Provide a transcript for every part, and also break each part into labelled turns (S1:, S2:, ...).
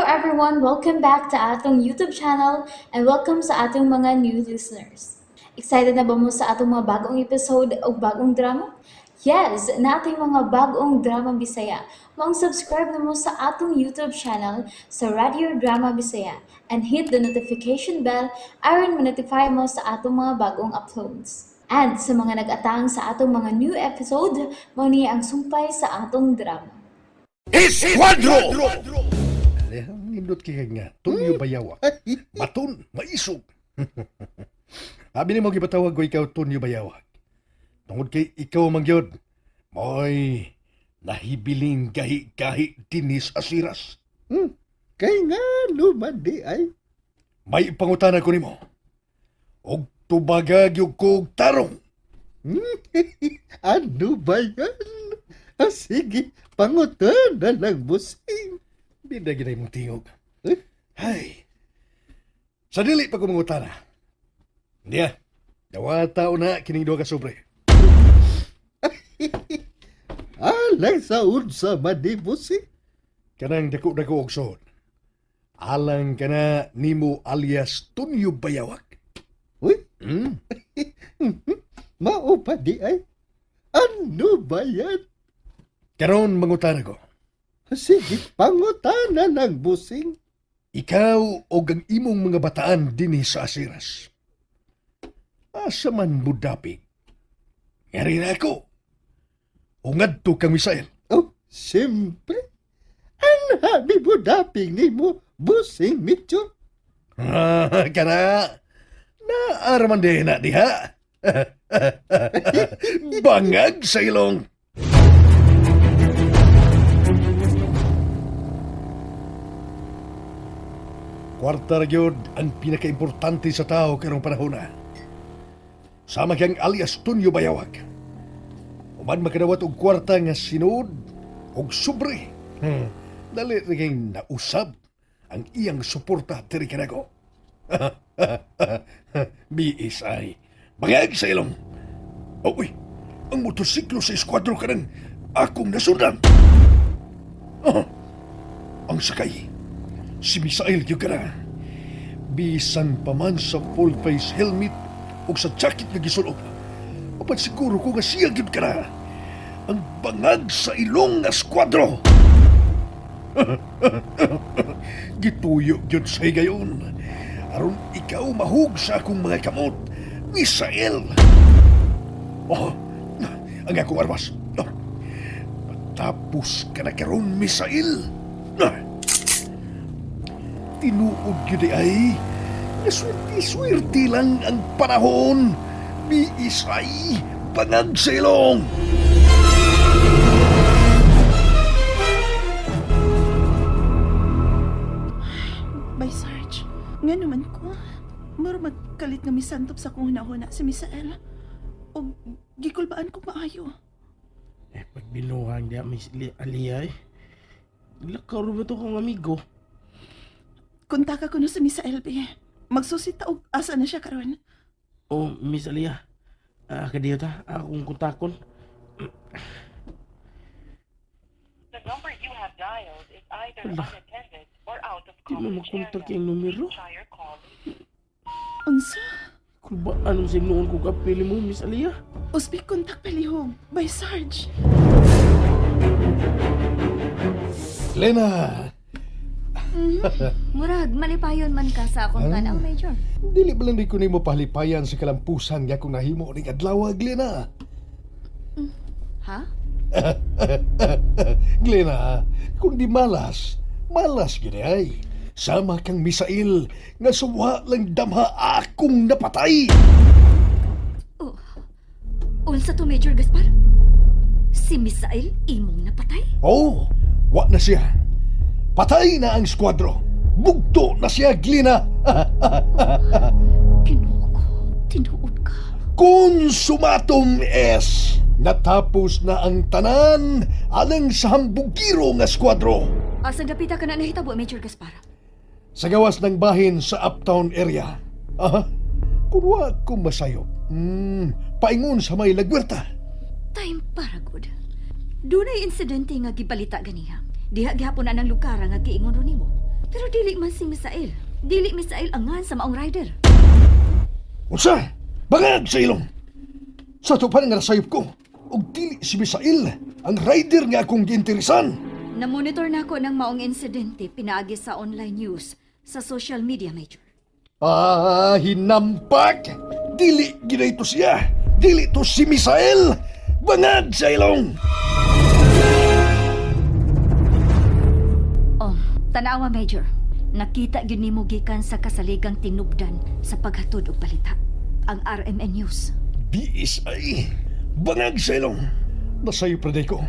S1: everyone! Welcome back to atong YouTube channel and welcome sa atong mga new listeners. Excited na ba mo sa atong mga bagong episode o bagong drama? Yes, nating mga bagong drama Bisaya. Maong subscribe na mo sa atong YouTube channel sa Radio Drama Bisaya and hit the notification bell aron ma-notify mo sa atong mga bagong uploads. And sa mga nag-atang sa atong mga new episode, mao ni ang sumpay sa atong drama.
S2: Esquadro!
S3: Alehang nindot kay nga, Tonyo Bayawak. Maton, maisog. Abi nimo gipatawag ko ikaw Tonyo Bayawak. Tungod kay ikaw man gyud, mo'y nahibiling gahi-gahi dinis asiras.
S2: Kay nga luman di ay.
S3: May pangutana ko nimo. Og tubaga gyud ko og tarong.
S2: Ano ba yan? Ah, sige, pangutan na lang busing.
S3: Bida gyud mong tingog.
S2: Eh?
S3: Hay. Sa dili pa ko mangutana. Niya, dawata na kining duha ka sobre.
S2: Alang sa unsa man di busing.
S3: Kanang dako-dako og suod. Alang kana nimo alias Tonyo Bayawak.
S2: Uy,
S3: Hmm?
S2: mao pa di ay. Ano ba yan?
S3: Karon mangutana ko.
S2: Sige, pangutan na lang busing.
S3: Ikaw og ang imong mga bataan dinhi sa Asiras. Asa man mo dapig? Ngari na ako. O ngadto kang Misael.
S2: Oh, siyempre. Anha, di mo daping ni mo, busing mityo.
S3: Ah, kana. Naaraman din na diha. Bangag sa ilong. Kwarta ra gyud ang pinakaimportante sa tao karong panahon na. Sama kang alias Tunyo Bayawak. Uman makadawat og kwarta nga sinuod og sobre. Dali ra kay nausab ang iyang suporta diri kanako. BSI. Bangag sa ilong. Oh, uy, ang motorsiklo sa eskwadro ka ng akong nasundan. Ah, ang sakay. Si Misael yung ka na. Bisan pa man sa full face helmet o sa jacket nga gisulob. Apan siguro ko nga siya gyud ka na. Ang bangag sa ilong nga squadro. Gituyo gyud sa higayon. Aron ikaw mahug sa akong mga kamot, Misael. Oh, ang akong armas. Oh, matapos ka na karon, Misael. Ah, tinuod gyud di ay naswerte-swerte lang ang panahon. BSI, bangag sa ilong.
S4: By Sarge, nga naman ko. Mura magkalit nga misantop sa kong hunahuna si Misael. O gikulbaan ko maayo.
S5: Eh, pagbinuhang diya, Miss Aliyah eh. Lakaw ba ito kong amigo?
S4: Kontaka ko no si Misael, be. Magsusita og asa na siya karon.
S5: Oh, Miss Aliyah. Ah, kadiyo ta. Akong kontakon.
S6: The number you have dialed is either
S5: Wala.
S6: unattended or out of
S5: Di mo
S6: coverage
S5: makontak
S6: area.
S5: yung numero.
S6: Please try your call
S4: Unsa?
S5: Kulbaan mo sa noon kong kapili mo, Miss Aliyah.
S4: Usbi kontak palihog. By Sarge.
S3: Lena,
S7: Murag, malipayon man ka sa akong tanaw, Major.
S3: dili ba lang di ko nimo pahalipayan sa kalampusan nga akong nahimo ning adlaw, Glena?
S7: Ha?
S3: Glena, kung di malas, malas gini ay. Sama kang misail nga suwa lang damha akong napatay.
S7: Oh. Unsa to, Major Gaspar? Si Misael, imong napatay?
S3: Oh, wa na siya. Patay na ang squadro. Bugto na siya, Glena.
S7: Kinuo ko. Tinuod ka.
S3: Consumatum es. Natapos na ang tanan alang sa hambugiro nga squadro.
S7: Asa dapita ka na nahitabo, Major Gaspar?
S3: Sa gawas ng bahin sa uptown area. Aha, kun wa ko masayop. Paingon sa may lagwerta.
S7: Time para good. Dunay insidente nga gibalita ganiha. Diha gihapon na ng lugar nga giingon ro nimo. Pero dili man si Misael. Dili Misael angan sa maong rider.
S3: Unsa? Bangag sa ilong! Sa to pa nga nasayop ko, og dili si Misael ang rider nga akong giinteresan.
S7: Namonitor na ako ng maong insidente pinaagi sa online news sa social media, Major.
S3: Ah, hinampak! Dili ginay to siya! Dili to si Misael! Bangag sa ilong!
S7: Oh, tanawa, Major. Nakita gyud nimo gikan sa kasaligang tinubdan sa paghatod og balita. Ang RMN News.
S3: BSI! Bangag sa ilong! Nasayop na ko.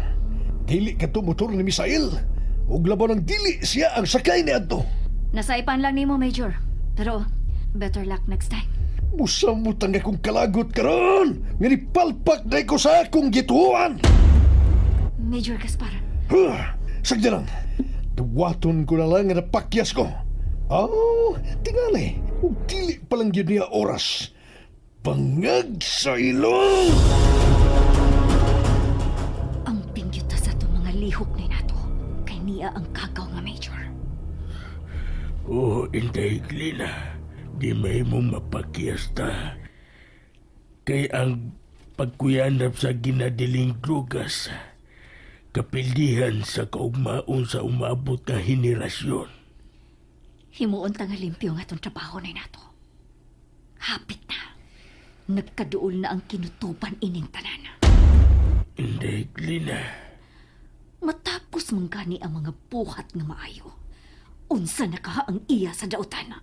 S3: Dili ka to motor ni Misael. Ug labaw ng dili siya ang sakay ni adto.
S7: Nasaipan lang nimo, Major. Pero better luck next time.
S3: Musamot ang akong kalagot karon. Nga nipalpak na ko sa akong gituan.
S7: Major Gaspar,
S3: Huh, sagdi lang. Duwaton ko na lang nga napakyas ko. Oh, tingali. Ug dili pa lang yun niya oras. Bangag sa ilong!
S7: ang pingyuta sa itong mga lihok ni nato. Kay niya ang kagaw nga, Major.
S5: Oo, Inday Glina. Di may mong mapakyasta. Kay ang pagkuyanap sa ginadiling drugas, kapildihan sa kaugmaon sa umabot nga henerasyon.
S7: Himuon ta nga limpyo nga itong trabaho ni nato. Hapit na. Nagkaduol na ang kinutuban ining tanan.
S5: Inday Glina,
S7: Matapos man gani ang mga buhat nga maayo. Unsa na ka ang iya sa dautan.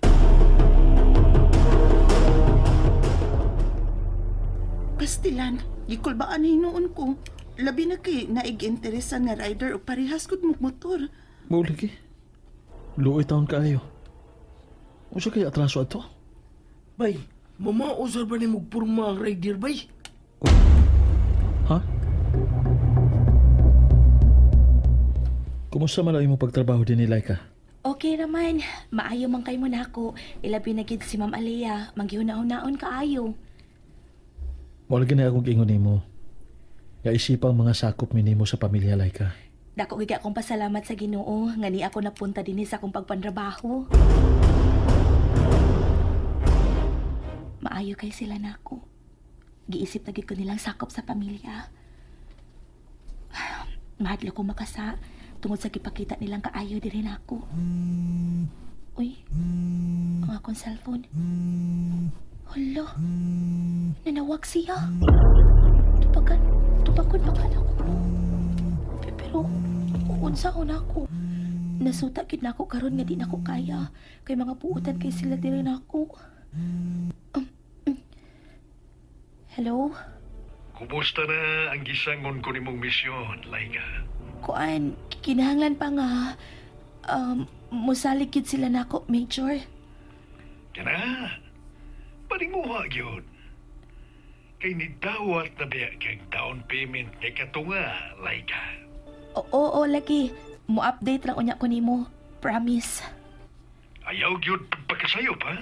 S4: Pastilan, gikulbaan hinuon ko. Labi na kay naig-interesan nga rider og parehas kod mo motor.
S8: Mao lagi. Luoy taon kaayo. Unsa kay atraso ato?
S5: Bay, mamausar ba ni mugpurma ang rider, bay?
S8: Ha? Kumusta man ang imong pagtrabaho din ni Laika?
S9: Okay naman, maayo man kay mo nako. Ilabi na gid si Ma'am Alea, manggihuna-hunaon kaayo.
S8: Mao lagi na akong giingon nimo. Nga isipang mga sakop mi nimo sa pamilya Laika.
S9: Dako gid akong pasalamat sa Ginoo nga ni ako napunta dinhi sa akong pagpanrabaho. Maayo kay sila nako. Giisip na gid ko nilang sakop sa pamilya. Mahadlo ko makasa tungod sa gipakita nilang kaayo diri nako. Uy, ang akong cellphone. Hala, nanawag siya. Tupakan, tupakon pa ka nako. Pero, unsa ko nako. Nasuta gid nako karon nga di nako kaya kay mga buutan kay sila diri nako. Hello?
S3: Kumusta na ang gisangon ko nimong misyon, Laika?
S9: Kuan, kinahanglan pa nga musalig gid sila nako, Major.
S3: Kana, paninguha gyud. Kay nidawat na biya kag down payment kay katunga, Laika.
S9: Oo, oo, lagi. Mo-update lang unya ko nimo. Promise.
S3: Ayaw gyud pagpakasayop, ha?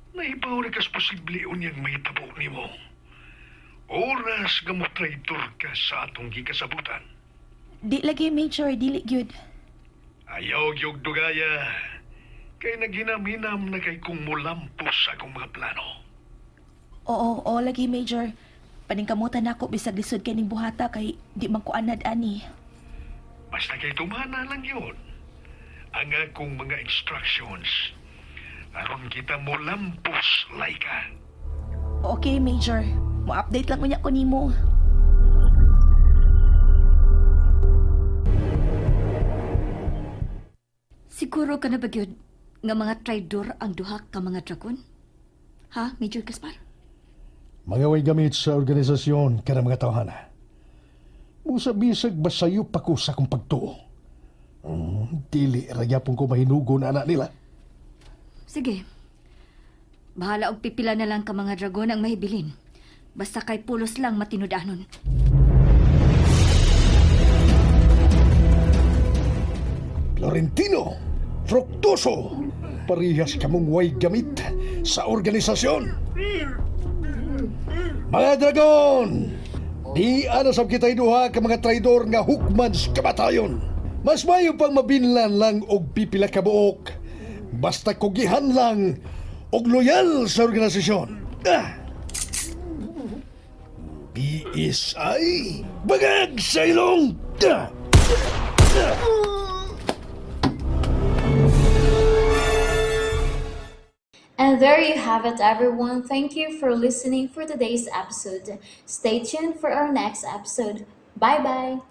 S3: Naibaw na kas posible unyang mahitabo nimo. Oras nga mo traidor ka sa atong gikasabutan.
S9: Di lagi, Major. Dili gyud.
S3: Ayaw gyud dugaya. Kay naghinam-hinam na kay kung mulampos sa akong mga plano.
S9: Oo, oo, lagi, Major. Paningkamutan nako bisag lisod kay ning buhata kay di man ko anad ani.
S3: Basta kay tumana lang yun. Ang akong mga instructions. Aron kita mulampos, Laika.
S9: Okay, Major. Mo-update lang unya ko nimo.
S7: Siguro ka na ba gyud nga mga traidor ang duha ka mga dragon? Ha, Major Gaspar?
S3: Mga way gamit sa organisasyon kada mga tawhana. Busa bisag basayo pa ko sa akong pagtuo. Dili ra gyapon ko mahinugon ana nila.
S7: Sige. Bahala og pipila na lang ka mga dragon ang mahibilin. Basta kay pulos lang matinudanon.
S3: Florentino, Fructoso, parehas kamong way gamit sa organisasyon. Mga dragon, di ana sab kita'y duha ka mga traidor nga hukman sa kamatayon. Mas mayo pang mabinlan lang og pipila ka buok. Basta kugihan lang og loyal sa organisasyon. Ah! BSI, bagag sa ilong! Ah!
S1: And there you have it, everyone. Thank you for listening for today's episode. Stay tuned for our next episode. Bye bye.